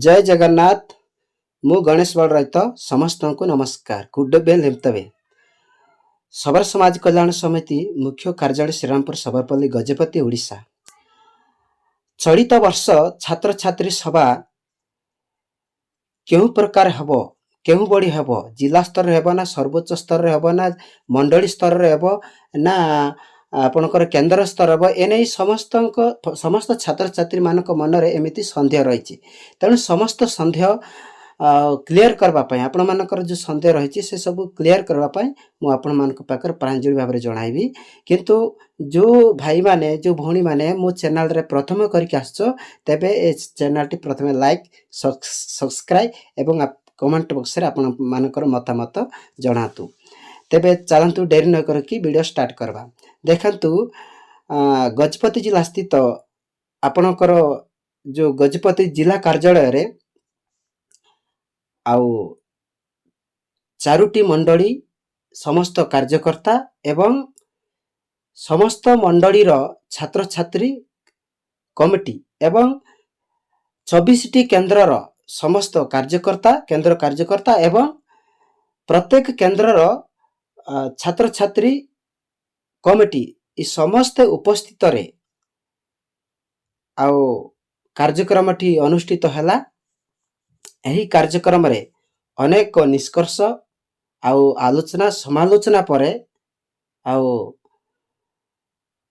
ଜୟ ଜଗନ୍ନାଥ। ମୁଁ ଗଣେଶ ବଳରାଇତ, ସମସ୍ତଙ୍କୁ ନମସ୍କାର। କୁଡବେଲ ହେମତବେ ଶବର ସମାଜ କଲ୍ୟାଣ ସମିତି, ମୁଖ୍ୟ କାର୍ଯ୍ୟାଳୟ, ଶ୍ରୀରାମପୁର, ସବରପଲ୍ଲୀ, ଗଜପତି, ଓଡ଼ିଶା। ଚଳିତ ବର୍ଷ ଛାତ୍ରଛାତ୍ରୀ ସଭା କେଉଁ ପ୍ରକାର ହେବ, କେଉଁ ଭଳି ହେବ, ଜିଲ୍ଲା ସ୍ତରରେ ହେବ ନା ସର୍ବୋଚ୍ଚ ସ୍ତରରେ ହେବ ନା ମଣ୍ଡଳୀ ସ୍ତରରେ ହେବ ନା ଆପଣଙ୍କର କେନ୍ଦ୍ର ସ୍ତର ହେବ, ଏନେଇ ସମସ୍ତ ଛାତ୍ରଛାତ୍ରୀମାନଙ୍କ ମନରେ ଏମିତି ସନ୍ଦେହ ରହିଛି। ତେଣୁ ସମସ୍ତ ସନ୍ଦେହ କ୍ଲିଅର କରିବା ପାଇଁ, ଆପଣମାନଙ୍କର ଯେଉଁ ସନ୍ଦେହ ରହିଛି, ସେ ସବୁ କ୍ଲିଅର କରିବା ପାଇଁ ମୁଁ ଆପଣମାନଙ୍କ ପାଖରେ ପ୍ରାଞ୍ଜଳି ଭାବରେ ଜଣାଇବି। କିନ୍ତୁ ଯେଉଁ ଭାଇମାନେ, ଯେଉଁ ଭଉଣୀମାନେ ମୋ ଚ୍ୟାନେଲରେ ପ୍ରଥମ କରିକି ଆସୁଛ, ତେବେ ଏ ଚ୍ୟାନେଲଟି ପ୍ରଥମେ ଲାଇକ୍, ସବସ୍କ୍ରାଇବ୍ ଏବଂ କମେଣ୍ଟ ବକ୍ସରେ ଆପଣମାନଙ୍କର ମତାମତ ଜଣାନ୍ତୁ। ତେବେ ଚାଲନ୍ତୁ, ଡେରି ନ କରିକି ଭିଡ଼ିଓ ଷ୍ଟାର୍ଟ କରିବା। ଦେଖନ୍ତୁ, ଗଜପତି ଜିଲ୍ଲା ସ୍ଥିତ ଆପଣଙ୍କର ଯେଉଁ ଗଜପତି ଜିଲ୍ଲା କାର୍ଯ୍ୟାଳୟରେ ଆଉ ଚାରୋଟି ମଣ୍ଡଳୀ ସମସ୍ତ କାର୍ଯ୍ୟକର୍ତ୍ତା ଏବଂ ସମସ୍ତ ମଣ୍ଡଳୀର ଛାତ୍ରଛାତ୍ରୀ କମିଟି ଏବଂ 24ଟି କେନ୍ଦ୍ରର ସମସ୍ତ କାର୍ଯ୍ୟକର୍ତ୍ତା, କେନ୍ଦ୍ର କାର୍ଯ୍ୟକର୍ତ୍ତା ଏବଂ ପ୍ରତ୍ୟେକ କେନ୍ଦ୍ରର ଛାତ୍ରଛାତ୍ରୀ କମିଟି, ଏ ସମସ୍ତେ ଉପସ୍ଥିତରେ ଆଉ କାର୍ଯ୍ୟକ୍ରମଟି ଅନୁଷ୍ଠିତ ହେଲା। ଏହି କାର୍ଯ୍ୟକ୍ରମରେ ଅନେକ ନିଷ୍କର୍ଷ ଆଉ ଆଲୋଚନା ସମାଲୋଚନା ପରେ ଆଉ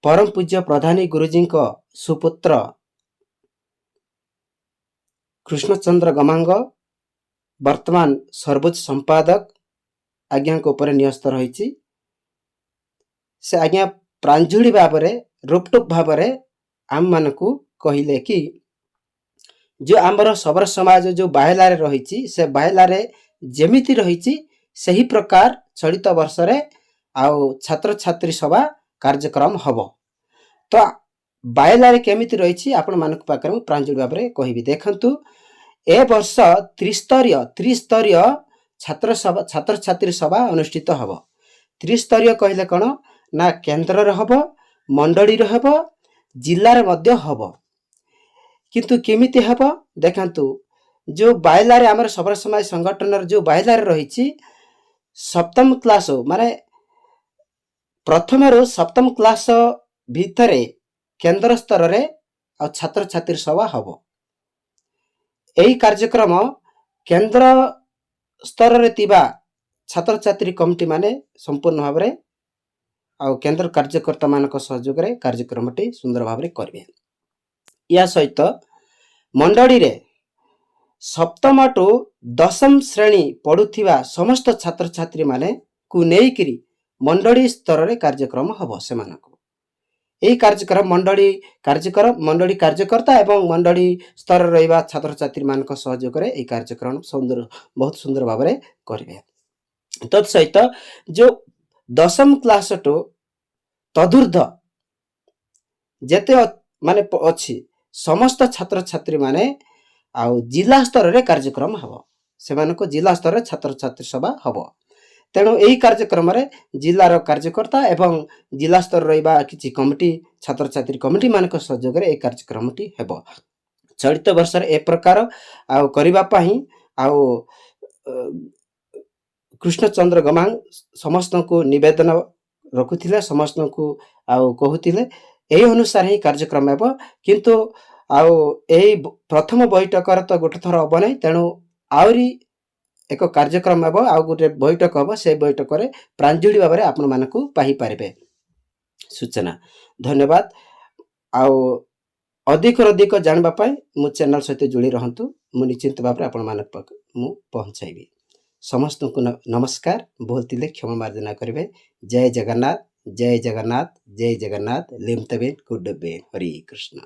ପରମ ପୂଜ୍ୟ ପ୍ରଧାନୀ ଗୁରୁଜୀଙ୍କ ସୁପୁତ୍ର କୃଷ୍ଣଚନ୍ଦ୍ର ଗମାଙ୍ଗ, ବର୍ତ୍ତମାନ ସର୍ବୋଚ୍ଚ ସମ୍ପାଦକ ଆଜ୍ଞାଙ୍କ ଉପରେ ନ୍ୟସ୍ତ ରହିଛି, ସେ ଆଜ୍ଞା ପ୍ରାଞ୍ଜଳି ଭାବରେ, ରୋକଠୋକ ଭାବରେ ଆମମାନଙ୍କୁ କହିଲେ କି ଯେଉଁ ଆମର ଶବର ସମାଜ ଯେଉଁ ବାଇଲରେ ରହିଛି, ସେ ବାଇଲରେ ଯେମିତି ରହିଛି, ସେହି ପ୍ରକାର ଚଳିତ ବର୍ଷରେ ଆଉ ଛାତ୍ରଛାତ୍ରୀ ସଭା କାର୍ଯ୍ୟକ୍ରମ ହେବ। ତ ବାଇଲରେ କେମିତି ରହିଛି, ଆପଣମାନଙ୍କ ପାଖରେ ମୁଁ ପ୍ରାଞ୍ଜଳି ଭାବରେ କହିବି। ଦେଖନ୍ତୁ, ଏ ବର୍ଷ ତ୍ରିସ୍ତରୀୟ ଛାତ୍ର ସଭା, ଛାତ୍ରଛାତ୍ରୀ ସଭା ଅନୁଷ୍ଠିତ ହେବ। ତ୍ରିସ୍ତରୀୟ କହିଲେ କ'ଣ ନା କେନ୍ଦ୍ରରେ ହେବ, ମଣ୍ଡଳୀରେ ହେବ, ଜିଲ୍ଲାରେ ମଧ୍ୟ ହେବ। କିନ୍ତୁ କେମିତି ହେବ? ଦେଖନ୍ତୁ, ଯେଉଁ ବାଇଲରେ, ଆମର ଶବର ସମାଜ ସଂଗଠନର ଯେଉଁ ବାଇଲରେ ରହିଛି, ସପ୍ତମ କ୍ଲାସ, ମାନେ ପ୍ରଥମରୁ ସପ୍ତମ କ୍ଲାସ ଭିତରେ କେନ୍ଦ୍ର ସ୍ତରରେ ଆଉ ଛାତ୍ରଛାତ୍ରୀ ସଭା ହେବ। ଏହି କାର୍ଯ୍ୟକ୍ରମ କେନ୍ଦ୍ର ସ୍ତରରେ ଥିବା ଛାତ୍ରଛାତ୍ରୀ କମିଟି ମାନେ ସମ୍ପୂର୍ଣ୍ଣ ଭାବରେ ଆଉ କେନ୍ଦ୍ର କାର୍ଯ୍ୟକର୍ତ୍ତାମାନଙ୍କ ସହଯୋଗରେ କାର୍ଯ୍ୟକ୍ରମଟି ସୁନ୍ଦର ଭାବରେ କରିବେ। ଏହା ସହିତ ମଣ୍ଡଳୀରେ ସପ୍ତମଠୁ ଦଶମ ଶ୍ରେଣୀ ପଢ଼ୁଥିବା ସମସ୍ତ ଛାତ୍ରଛାତ୍ରୀମାନଙ୍କୁ ନେଇକିରି ମଣ୍ଡଳୀ ସ୍ତରରେ କାର୍ଯ୍ୟକ୍ରମ ହେବ। ସେମାନଙ୍କୁ ଏହି କାର୍ଯ୍ୟକ୍ରମ ମଣ୍ଡଳୀ କାର୍ଯ୍ୟକର୍ତ୍ତା ଏବଂ ମଣ୍ଡଳୀ ସ୍ତରରେ ରହିବା ଛାତ୍ରଛାତ୍ରୀମାନଙ୍କ ସହଯୋଗରେ ଏହି କାର୍ଯ୍ୟକ୍ରମ ବହୁତ ସୁନ୍ଦର ଭାବରେ କରିବେ। ତତ୍ ସହିତ ଯେଉଁ ଦଶମ କ୍ଲାସଠୁ ତଦୁର୍ଦ୍ଧ ଯେତେ ମାନେ ଅଛି, ସମସ୍ତ ଛାତ୍ରଛାତ୍ରୀମାନେ ଆଉ ଜିଲ୍ଲା ସ୍ତରରେ କାର୍ଯ୍ୟକ୍ରମ ହେବ। ସେମାନଙ୍କୁ ଜିଲ୍ଲା ସ୍ତରରେ ଛାତ୍ରଛାତ୍ରୀ ସଭା ହେବ। ତେଣୁ ଏହି କାର୍ଯ୍ୟକ୍ରମରେ ଜିଲ୍ଲାର କାର୍ଯ୍ୟକର୍ତ୍ତା ଏବଂ ଜିଲ୍ଲା ସ୍ତରରେ ରହିବା କିଛି କମିଟି, ଛାତ୍ରଛାତ୍ରୀ କମିଟିମାନଙ୍କ ସହଯୋଗରେ ଏହି କାର୍ଯ୍ୟକ୍ରମଟି ହେବ। ଚଳିତ ବର୍ଷରେ ଏ ପ୍ରକାର ଆଉ କରିବା ପାଇଁ ଆଉ କୃଷ୍ଣଚନ୍ଦ୍ର ଗମାଙ୍ଗ ସମସ୍ତଙ୍କୁ ନିବେଦନ ରଖୁଥିଲେ, ସମସ୍ତଙ୍କୁ ଆଉ କହୁଥିଲେ। ଏହି ଅନୁସାରେ ହିଁ କାର୍ଯ୍ୟକ୍ରମ ହେବ। କିନ୍ତୁ ଆଉ ଏଇ ପ୍ରଥମ ବୈଠକରେ ତ ଗୋଟେ ଥର ହେବ ନାହିଁ। ତେଣୁ ଆହୁରି ଏକ କାର୍ଯ୍ୟକ୍ରମ ହେବ, ଆଉ ଗୋଟେ ବୈଠକ ହେବ। ସେ ବୈଠକରେ ପ୍ରାଞ୍ଜଳି ଭାବରେ ଆପଣମାନଙ୍କୁ ପାଇପାରିବେ ସୂଚନା। ଧନ୍ୟବାଦ। ଆଉ ଅଧିକରୁ ଅଧିକ ଜାଣିବା ପାଇଁ ମୋ ଚ୍ୟାନେଲ ସହିତ ଯୋଡ଼ି ରହନ୍ତୁ। ମୁଁ ନିଶ୍ଚିନ୍ତ ଭାବରେ ଆପଣମାନଙ୍କ ପାଖକୁ ମୁଁ ପହଞ୍ଚାଇବି। ସମସ୍ତଙ୍କୁ ନମସ୍କାର। ଭୁଲ ଥିଲେ କ୍ଷମା ମାର୍ଜନା କରିବେ। ଜୟ ଜଗନ୍ନାଥ, ଜୟ ଜଗନ୍ନାଥ, ଜୟ ଜଗନ୍ନାଥ। ଲିମତବେନ କୁଡବେନ। ହରେ କୃଷ୍ଣ।